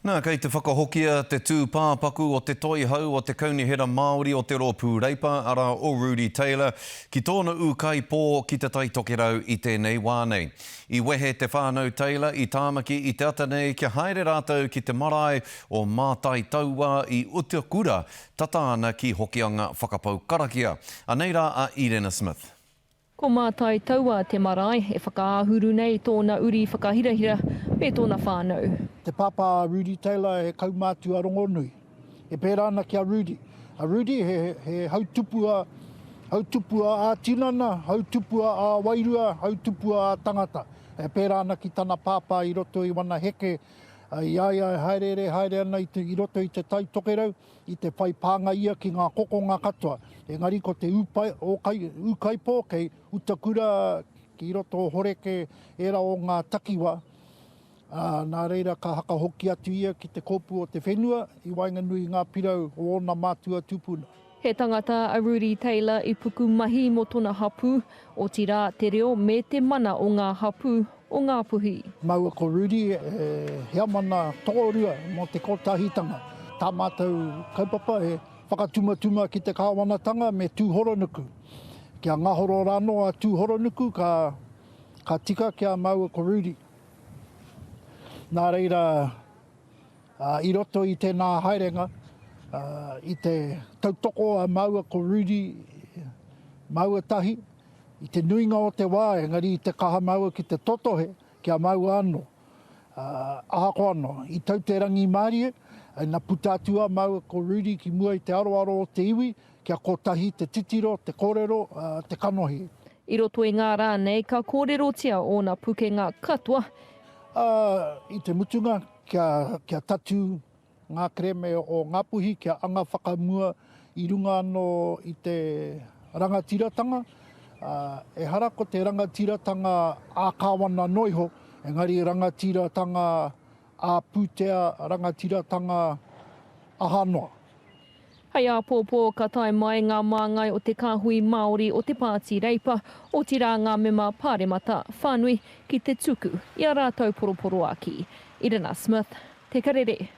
Nā, kei te whakahokia te tūpāpaku o te toihau o te Kaunihera Māori o te Rōpū Reipa, arā, o Rudy Taylor, ki tōna ūkaipō ki Te Tai Tokerau i tēnei wā nei. I wehe te whānau Taylor i Tāmaki i te ata nei kia haere rātou ki te marae o Mātaitauā i Utakura, tata ana ki Hokianga whakapau karakia. Anei rā a Irena Smith. Ko Mātai Taua te marae e whakaāhuru nei tōna uri whakahirahira me tōna whānau. Te pāpā a Rudy Taylor he kaumātua rongonui. E pērā ana ki a Rudy. A Rudy he, he hautupua, hautupua ā-tinana, hautupua ā-wairua, hautupua ā-tangata. E pērā ana ki tana pāpā i roto i wana heke, i a ia e hāereere haere ana i, te, i roto i te Tai Tokerau, i te whai pānga ia ki ngā kokonga katoa, engari ko te ūpai, ōkai, ūkaipō kei Utakura, ki roto o Horeke, ērā o ngā takiwa, ā, nā reira ka hakahoki atu ia ki te kōpū o te whenua i waenganui i ngā pirau o ōna mātua tūpuna. He tangata a Rudy Taylor i puku mahi mō tona hapū, otirā te reo me te mana o ngā hapū o Ngāpuhi. Māua ko Rudy he heamana tokorua mō te kotahitanga. Tā mātou kaupapa he whakatumatuma ki te kāwanatanga me Tūhoronuku. Kia ngahoro rānō a Tūhoronuku ka, ka tika ki a māua ko Rudy. Nā reira, i roto i tēnā haerenga, i te tautoko a māua ko Rudy, māua tahi, I te nuinga o te wā, engari i te kaha māua ki te totohe ki a māua anō. Ahakoa anō, i tau te rangimārie, ina puta atu a māua ko Rudy ki mua i te aroaro o te iwi, kia kotahi te titiro, te kōrero, te kanohi. I roto i ngā rā nei, ka kōrerotia ōna pukenga katoa. Ā, i te mutunga, kia, kia tatū ngā kerēme o Ngāpuhi kia anga whakamua i runga anō i te rangatiratanga, ā, ehara ko te rangatiratanga ā-kāwana noa iho, engari rangatiratanga ā-pūtea, rangatiratanga aha noa. Hei āpōpō ka tae mai ngā māngai o te kāhui Māori o te Pāti Reipa, otirā ngā mema Pāremata whānui ki te tuku i ā rātou poroporoākī. Irina Smith, Te Karere.